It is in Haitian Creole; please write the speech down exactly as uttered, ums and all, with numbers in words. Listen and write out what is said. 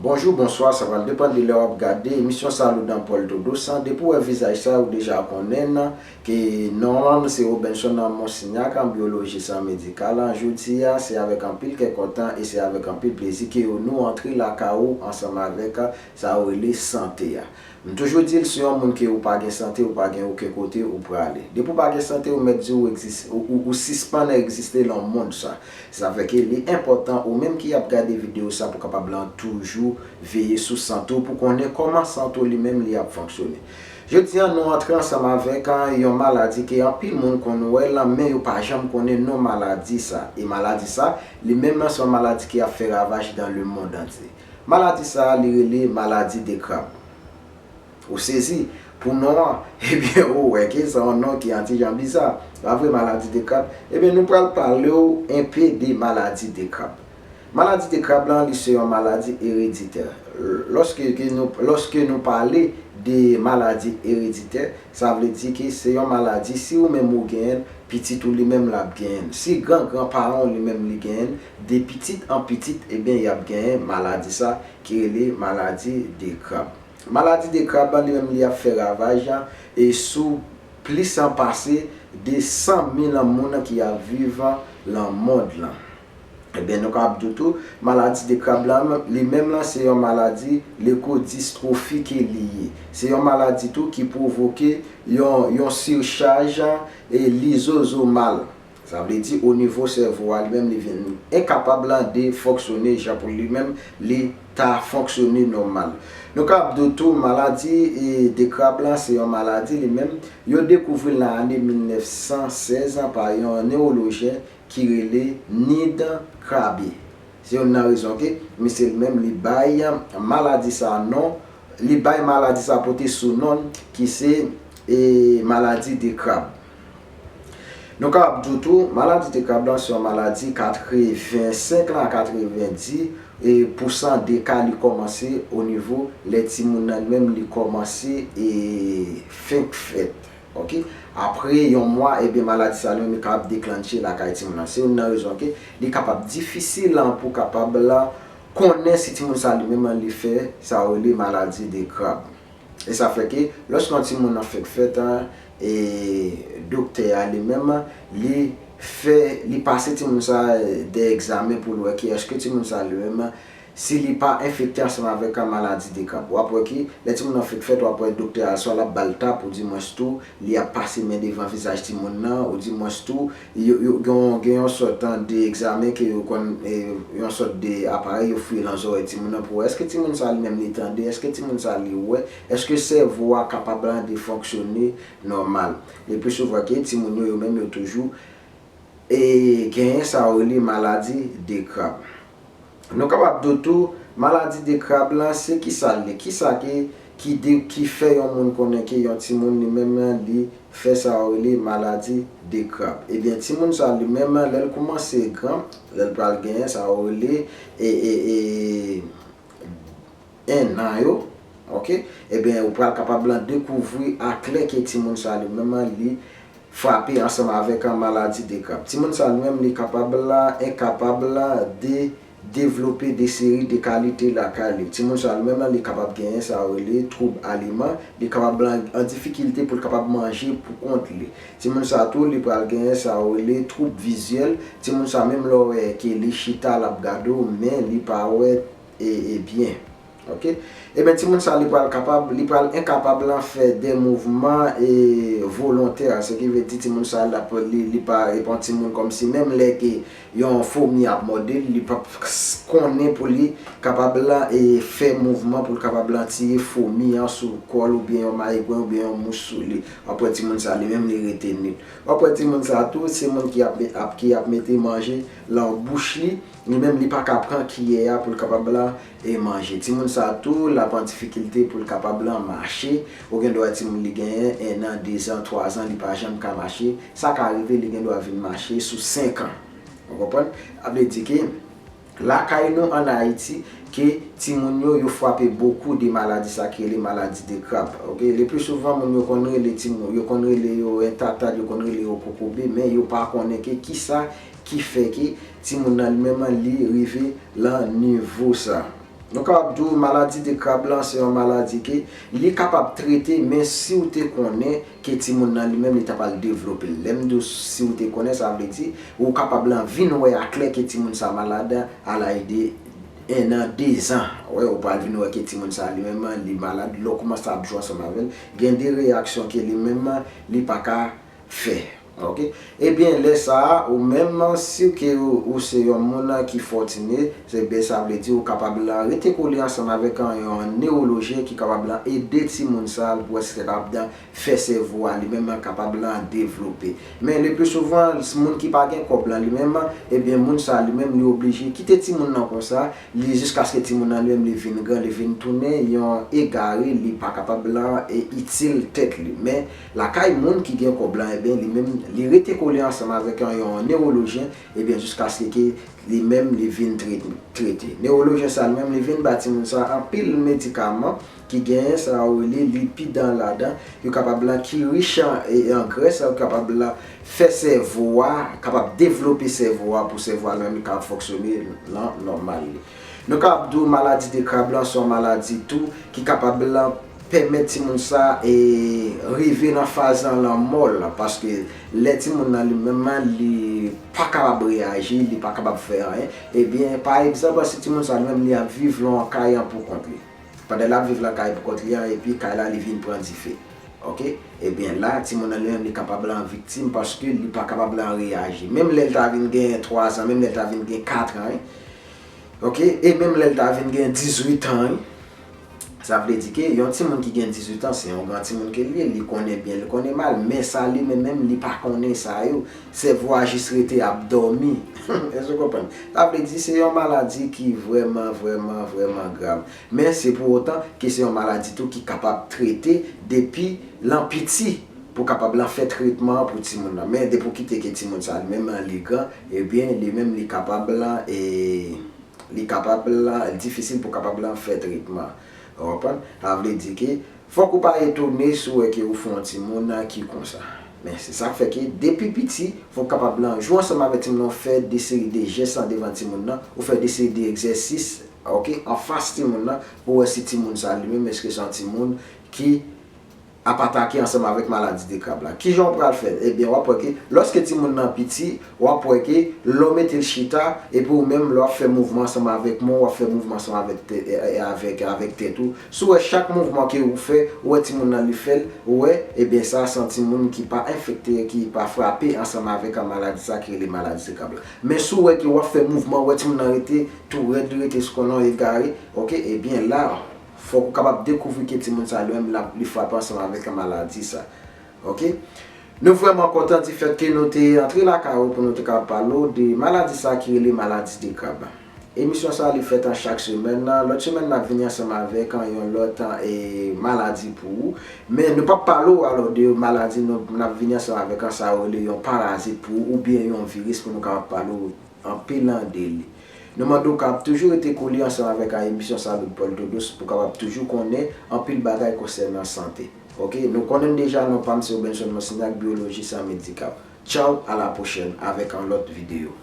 Bonjou, bonswa, sa pral depann de lè w ap gade emisyon Saludan Puerto Dos an. Depi w wè vizaj sa, ou deja konnen ke non an se Robenson Monsignac, an byolojis an medikal. Jodi a, se avèk anpil kè kontan e se avèk anpil plezi ke nou antre lakay ou ansanm avèk sa yo rele sante a. M toujou di l, si yon moun ke ou pa gen sante, ou pa gen okenn kote ou prale. Depi w pa gen sante, ou mèt di ou egzis-, ou, ou, ou sispann egziste nan mond sa. Sa fè ke li enpòtan ou menm ki ap gade videyo sa pou kapab lan toujou veye sou sante w pou konnen kòman sante w li menm li ap fonksyone. Jodi a, nou antre ansanm avèk, ah, yon maladi ke anpil moun konn wè l, men yo pa janm konnen non maladi sa. E maladi sa, li menm se yon maladi ki ap fè ravaj dans le monde entier. Maladi sa, li rele maladi de krab. Ou sezi pou non an? Ebyen, ou wè ke se yon non ki yon ti jan biza. Pa vre, maladi de krab? Ebyen, nou pral pale w enpe de maladi de krab. Maladi de krab lan, li se yon maladi ereditè. Lòske ke nou, lòske nou pale de maladi ereditè, sa vle di ke se yon maladi, si ou menm ou genyen l, pitit ou li menm l ap genyen l. Si gran gran paran w li menm li genyen l, de pitit an pitit, ebyen, y ap genyen maladi sa ki rele maladi de krab. Maladi de krab lan, li menm, li ap fè ravaj e sou plis an pase de san mil moun ki ap viv lan mond lan. Ebyen, nou kapab di w tou, maladi de krab lan, li menm lan, se yon maladi lekodistwofi ke li ye. Se yon maladi tou ki pwovoke yon, yon sichaj e lizozomal. Sa vle di, o nivo sèvo a, li menm, li vin enkapab lan de fonksyone jan pou li menm, li ta fonksyone nòmal. Nou kapab di w tou, maladi, e, de krab lan, se yon maladi, li menm, yo dekouvri l nan ane mil nèf san sèz pa yon newolojyen ki rele Nid Krabbe. Se youn nan rezon ke misye li menm li bay maladi sa non, li bay maladi sa pote sou non ki se, e, maladi de krab. Nou kapab di w tou, maladi de krab lan se yon maladi katrevensenk lan a katrevendi, e, pousan de ka li kòmanse o nivo lè timoun nan li menm li kòmanse, e, fenk fèt. Ok? Apre yon mwa, ebyen, maladi sa li menm li kapab deklanche lakay timoun nan. Se youn nan rezon ke li kapab difisil pou kapab la konnen si timoun sa li menm li fè sa yo rele maladi de krab. E sa fè ke lòske yon timoun nan fèk fèt, e doktè a li menm li fè, li pase timoun sa de egzamen pou l wè ki èske timoun sa li menm si li pa enfekte ansanm avèk maladi de krab. W ap wè ke lè timoun nan fèk fèt, w ap wè doktè a swa l ap ba l tap, ou di mwens tou, li ap pase men devan vizaj timoun nan, ou di mwens tou, yo, yo, gen, gen yon sòt, an, de egzamen ke yo konn, e, yon sòt de aparèy yo fouye lan zòrèy timoun nan pou wè èske timoun sa li menm li tande, èske timoun sa li wè, èske sèvo a kapab lan de fonksyone nòmal. Le pli souvan ke timoun yo, yo menm yo toujou, e, genyen sa yo rele maladi de krab. Nou kapab di w tou, maladi de krab lan, se kisa l ye? Kisa ke, ki de, ki fè yon moun konnen ke yon timoun li menm li fè sa yo rele maladi de krab? Ebyen, timoun sa li menm, lè l koumanse gran, lè l pral genyen sa yo rele, e, e, e, en an yo, ok? Ebyen, ou pral kapab lan dekouvri aklè ke timoun sa li menm li frape ansanm avèk an maladi de krab. Timoun sa li menm li kapab la, enkapab la de devlope de seri de kalite lakay li. Timoun sa li menm li kapab genyen sa yo rele twoub aliman, li kapab la an difikilte pou l kapab manje pou kont li. Timoun sa tou li pral genyen sa yo rele twoub vizyèl. Timoun sa menm lè w wè ke li chita l ap gade w, men li pa wè e, e byen. Ok? Ebyen, timoun sa li pral kapab, li pral enkapab lan fè de mouvman e volontè, se ki vle di timoun sa l ap, li, li pa, e pa yon timoun kòmsi menm lè ke yon fomi ap mòde l, li p ap konnen pou li kapab lan e fè mouvman pou l kapab lan tiye fomi an sou kò l oubyen yon mayigwen oubyen yon mous sou li. W ap wè timoun sa li menm li rete nit. W ap wè timoun sa tou, se moun ki ap, ap, ki ap mete manje lan bouch li, li menm li pa ka pran kiyè a pou l kapab la e manje. Timoun sa tou, l ap an difikilte pou l kapab la mache. Ou gen dwa timoun li genyen en an, de zan, twa zan, li pa janm ka mache. Sa ka rive, li gen dwa vin mache sou senk an. Ou konprann? Sa vle di ke lakay nou ann Ayiti, ke timoun yo, yo frape bokou de maladi sa ki rele maladi de krab. Ok? Le pli souvan, moun yo konn rele timoun, yo konn rele yo entatad, yo konn rele yo kokobe, men yo pa konnen ke kisa ki fè ke timoun nan li menm li rive lan nivo sa. Nou kapab di w maladi de krab lan se yon maladi ke li kapab trete, men si w te konnen ke timoun nan li menm li t ap al devlope l. Lè m di w si w te konnen, sa vle di ou kapab lan vin wè aklè ke timoun sa malad a laj de en an, de zan. Wè, ou pral vin wè ke timoun sa li menm li malad, lè w kòmanse ap jwe ansanm avè l, gen de reyaksyon ke li menm li pa ka fè. Ok? Ebyen, lè sa a, ou menm, si ke ou, ou se yon moun ki fòtine, se byen sa vle di ou kapab lan rete kole ansanm avèk yon newolojyen ki kapab lan ede timoun sa a pou wè si l kapab lan fè sèvo a li menm kapab lan devlope. Men le pli souvan, moun ki pa gen kòb lan li menm, ebyen, moun sa a li menm li oblije kite timoun nan konsa, li jiskaske timoun nan li menm li vin gran, li vin tounen yon egare, li pa kapab lan e itil tèt li. Men lakay moun ki gen kòb lan, ebyen, li menm, li rete kole ansanm avèk yon, yon newolojyen, ebyen, jiskaske ke li menm li vin tre-, trete. Newolojyen sa li menm, li vin ba timoun sa anpil medikaman ki genyen sa yo rele lipid an ladan, yo kapab lan ki rich an, e, an grès, yo kapab lan fè sèvo a, kapab devlope sèvo a pou sèvo a li menm li kapab fonksyone lan nòmal li. Nou kapab di w maladi de krab lan se yon maladi tou ki kapab lan pèmèt timoun sa e rive nan faz lan lanmò l, paske lè timoun nan li menm li pa kapab reyaji, li pa kapab fè anyen, ebyen, pa egzanp, si timoun sa li menm li ap viv lan kay an pou kont li. Pandan l ap viv lan kay pou kont li an, epi kay la li vin pran dife. Ok? Ebyen, la, timoun nan li menm li kapab lan viktim paske li pa kapab lan reyaji. Menm lè l ta vin gen twa zan, menm lè l ta vin gen kat an, wi. Ok? E menm lè l ta vin gen dizuit an, wi. Sa vle di ke yon timoun ki gen dizuit an, se yon gran timoun ke l ye, li konnen byen, li konnen mal, men sa li menm, menm li pa konnen sa yo. Sèvo a jis rete ap dòmi. Èske w konprann? Sa vle di se yon maladi ki vrèman, vrèman, vrèman grav. Men se pou otan ke se yon maladi tou ki kapab trete depi lan piti pou kapab lan fè tretman an pou timoun nan. Men depi w kite ke timoun sa li menm li gran, ebyen, li menm li kapab lan, e, li kapab lan, difisil pou kapab lan fè tretman. Ou konprann? Sa vle di ke fòk ou pa etone si w wè ke ou fè yon timoun ki konsa. Men se sa k fè ke depi piti, fòk w kapab lan jwe ansanm avèk timoun nan, ou fè de seri de jès andevan timoun nan, ou fè de seri de egzèsis, ok, anfas timoun nan, pou wè si timoun sa li menm, èske se yon timoun ki ap atake ansanm avèk maladi de krab la. Kijan w pral fè? Ebyen, w ap wè ke lòske timoun nan piti, w ap wè ke lè w mete l chita, epi ou menm, lè w ap fè mouvman ansanm avèk men w, w ap fè mouvman ansanm avèk tè-, e, e, avèk, avèk tèt ou. Si w wè chak mouvman ke ou fè, ou wè timoun nan li fè l, ou wè, ebyen, sa se yon timoun ki pa enfekte, ki pa frape ansanm avèk maladi sa ki rele maladi de krab la. Men si w wè ke w ap fè mouvman, ou wè timoun nan rete tou rèd, li rete sou konn nan egare, ok, ebyen la, fòk ou kapab dekouvri ke timoun sa li menm l ap, li frape ansanm avèk maladi sa. Ok? Nou vrèman kontan difèt ke nou te antre lakay ou pou nou te kapab pale w de maladi sa ki rele maladi de krab. Emisyon sa li fèt an chak semèn. Lòt semèn n ap vini ansanm avèk an yon lòt, e, maladi pou ou. Men nou p ap pale w alò de maladi, nou, n ap vini ansanm avèk an sa yo rele yon parazit pou ou oubyen yon viris pou nou kapab pale w anpil an de li. Nou mande w kapab toujou rete kole ansanm avèk a emisyon Salut Paul Todos pou kapab toujou konnen anpil bagay konsènan sante. Ok, nou konnen m deja, non pa m se Robenson Monsignac, byolojis an medikap. Tchaw, a la pwochèn avèk an lòt videyo.